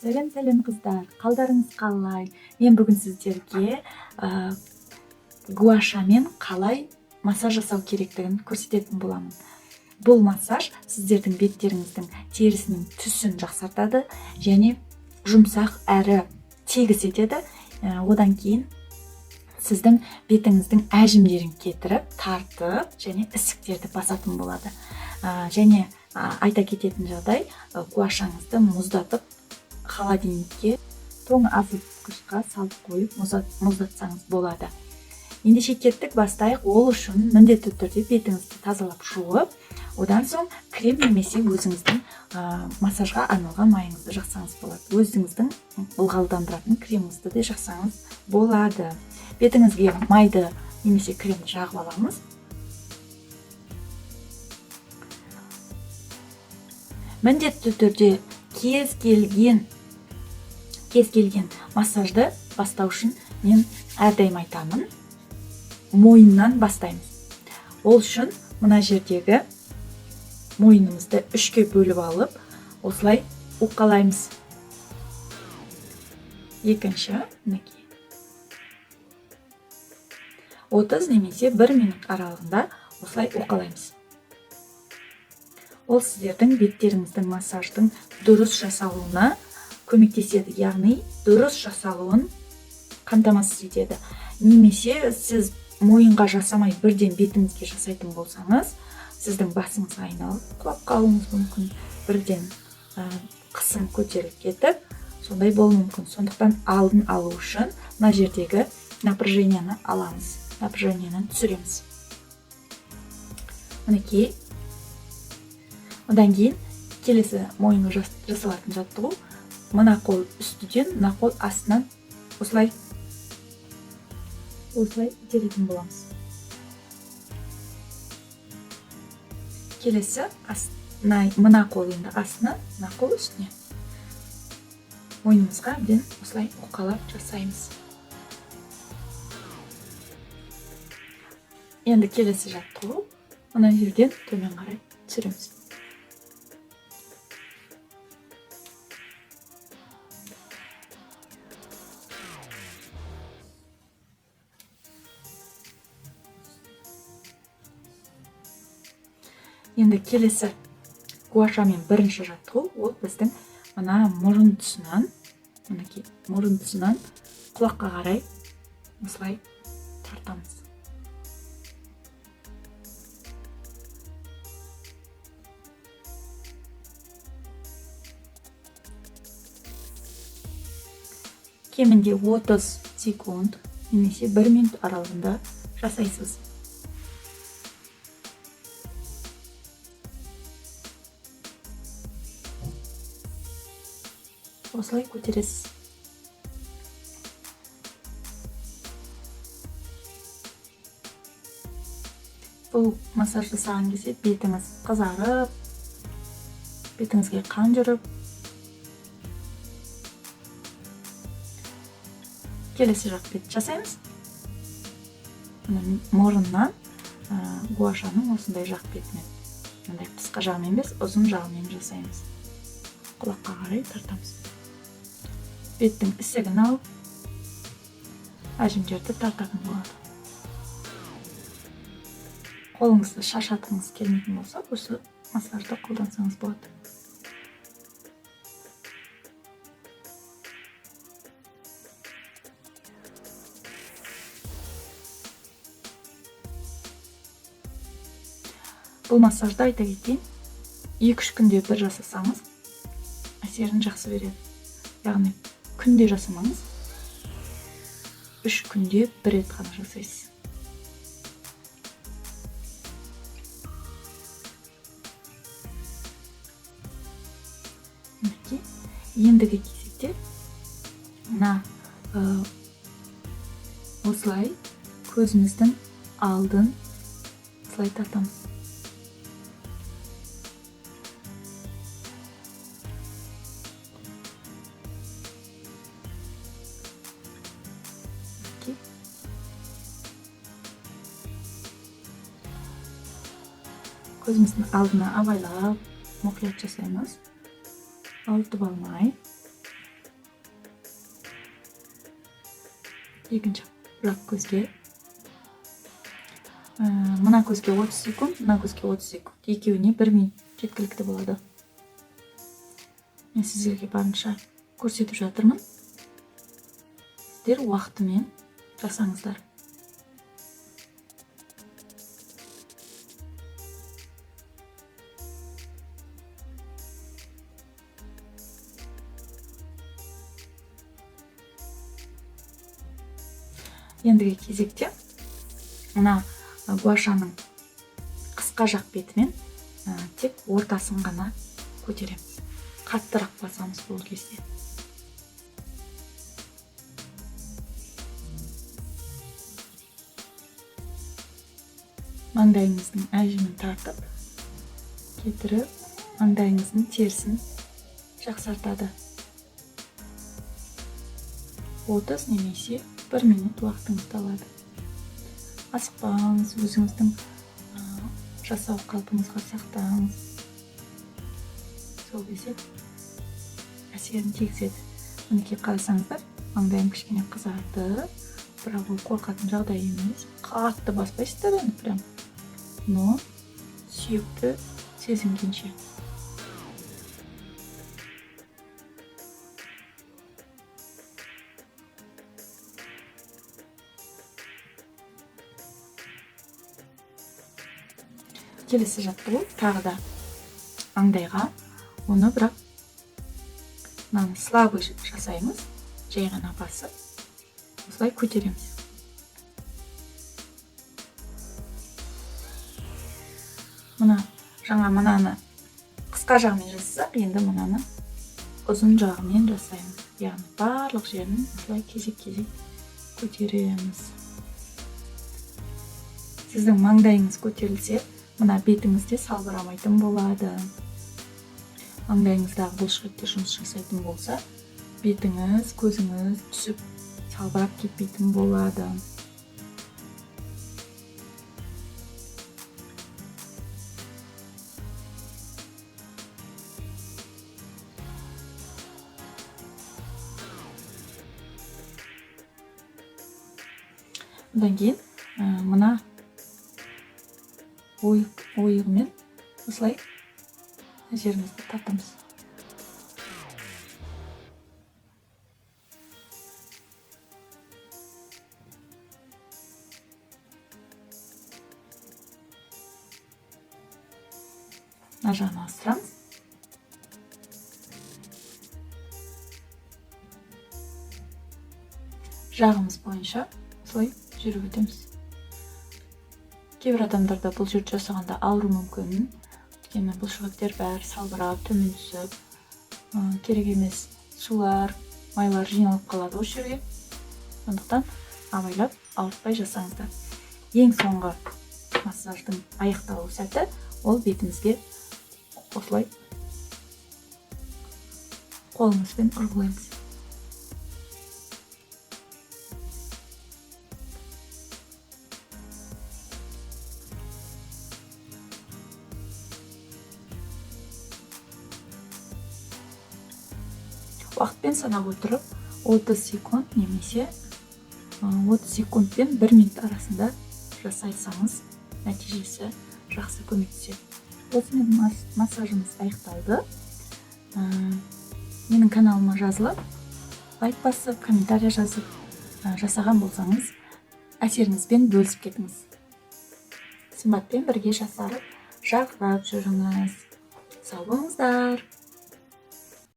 Сәлем, сәлем, қыздар! Қалдарыңыз қалай? Мен бүгін сіздерге гуашамен қалай массаж жасау керектігін көрсететін боламын. Бұл массаж сіздердің беттеріңіздің терісінің түсін жақсартады және жұмсақ әрі тегіс етеді. Одан кейін сіздің бетіңіздің әжімдерін кетіріп, тартып және ісіктерді басатын болады. Және айта кететін жағдай, гуашаңызды мұздатып, холодильникке, тоңазытқышқа салып қойып мұздатсаңыз болады. Ендеше кеттік, бастайық. Ол үшін міндетті түрде бетіңізді тазалап жуып, одан соң крем немесе өзіңіздің массажға арналған майыңызды жақсаңыз болады. Өзіңіздің ылғалдандыратын креміңізді де жақсаңыз болады. Бетіңізге майды немесе кремді жағып аламыз. Міндетті түрде кез келген массажды бастау үшін мен әрдайым айтамын, мойыннан бастаймыз. Ол үшін мына жердегі мойнымызды үшке бөліп алып, осылай уқалаймыз. Екінші, мінекей, 30 немесе 1 минут аралығында осылай уқалаймыз. Ол сіздердің беттеріңіздің массаждың дұрыс жасалуына көмектеседі, яғни дұрыс жасалуын қамтамасыз етеді. Немесе сіз мойынға жасамай, бірден бетіңізге жасайтын болсаңыз, сіздің басыңыз айналып, құлап қалуыңыз мүмкін, бірден қысым көтеріліп кетіп, сондай болуы мүмкін. Сондықтан алдын алу үшін мына жердегі напряжениені аламыз, напряжениені түсіреміз, мінекей. Одан кейін келесі мойынға жасалатын жаттығу: мына қол үстіден, мына қол астынан осылай осылай итеретін боламыз. Келесі мына қол енді астына, мына қол үстіне, мойнымызға әбден осылай уқалап жасаймыз. Енді келесі жаттығу: мына жерден төмен қарай түсіреміз. Енді келесі гуашамен бірінші жаттығу, ол біздің мына мұрын тұсынан, мінекей, мұрын тұсынан құлаққа қарай осылай тартамыз. Кемінде 30 секунд немесе 1 минут аралығында жасайсыз. Осылай көтересіз. Бұл массаж жасаған кезде бетіңіз қызарып, бетіңізге қан жүріп. Келесі жақ бет жасаймыз. Мына мұрыннан гуашаның осындай жақ бетімен, мындай қысқа жағымен емес, ұзын жағымен жасаймыз. Құлаққа қарай тартамыз, беттің ісігін алып, әжімдерді тартатын болады. Қолыңызды шаршатқыңыз келмейтін болса, осы массажды қолдансаңыз болады. Бұл массажды, айта кетейін, 2-3 күнде бір жасасаңыз, әсерін жақсы береді. Яғни күнде жасамаңыз, 3 күнде бір рет қана жасайсыз. Мінекей, ендігі кезекте мына осылай көзіміздің алдын осылай тартамыз. Мінекей. Көзіміздің алдына абайлап, мұқият жасаймыз, ауыртып алмай. Екінші жақ көзге. Мына көзге 30 секунд, мына көзге 30 секунд. Екеуіне 1 минут жеткілікті болады. Мен сіздерге барынша көрсетіп жатырмын. Сіздер уақытымен жасаңыздар. Ендігі кезекте мына гуашаның қысқа жақ бетімен тек ортасын ғана көтереміз. Қаттырақ басамыз бұл кезде. Маңдайыңыздың әжімін тартып, кетіріп, маңдайыңыздың терісін жақсартады. 30 немесе 1 минут уақытыңызды алады. Асықпаңыз, өзіңіздің жасау қалпыңызға сақтаңыз. Сол кезде әсерін тигізеді. Мінекей қарасаңыздар, маңдайым кішкене қызарды, бірақ ол қорқатын жағдай емес. Қатты баспайсыздар енді прям, но сүйекті сезінгенше. Келесі жаттығу тағы да маңдайға, оны бірақ мынаны слабый жасаймыз, жай ғана басып осылай көтереміз. Мына жаңа мынаны қысқа жағымен жасасақ, енді мынаны ұзын жағымен жасаймыз. Яғни барлық жерін осылай кезек-кезек көтереміз. Сіздің маңдайыңыз көтерілсе, мына бетіңізде салбырамайтын болады. Маңдайыңыздағы бұлшықеттер жұмыс жасайтын болса, бетіңіз, көзіңіз түсіп салбырап кетпейтін болады. Одан кейін мына ойығымен осылай жерімізді тартамыз. Мына жағын ауыстырамыз. Жағымыз бойынша осылай жүріп өтеміз. Кейбір адамдарда бұл жерді жасағанда ауыру мүмкін. Өйткені бұлшықеттер бәрі салбырап, төмен түсіп, керек емес сулар, майлар жиналып қалады осы жерге. Сондықтан абайлап, ауыртпай жасаңыздар. Ең соңғы массаждың аяқталу сәті ол бетімізге осылай қолымызбен ұрғылаймыз. Уақытпен санап отырып, 30 секунд немесе 30 секунд пен 1 минут арасында жасайсаңыз, нәтижесі жақсы көмектеседі. Осымен массажымыз аяқталды. Менің каналыма жазылып, лайк басып, комментарий жазып, жасаған болсаңыз, әсеріңізбен бөлісіп кетіңіз. Сымбатпен бірге жасарып, жарқырап жүріңіз. Сау болыңыздар.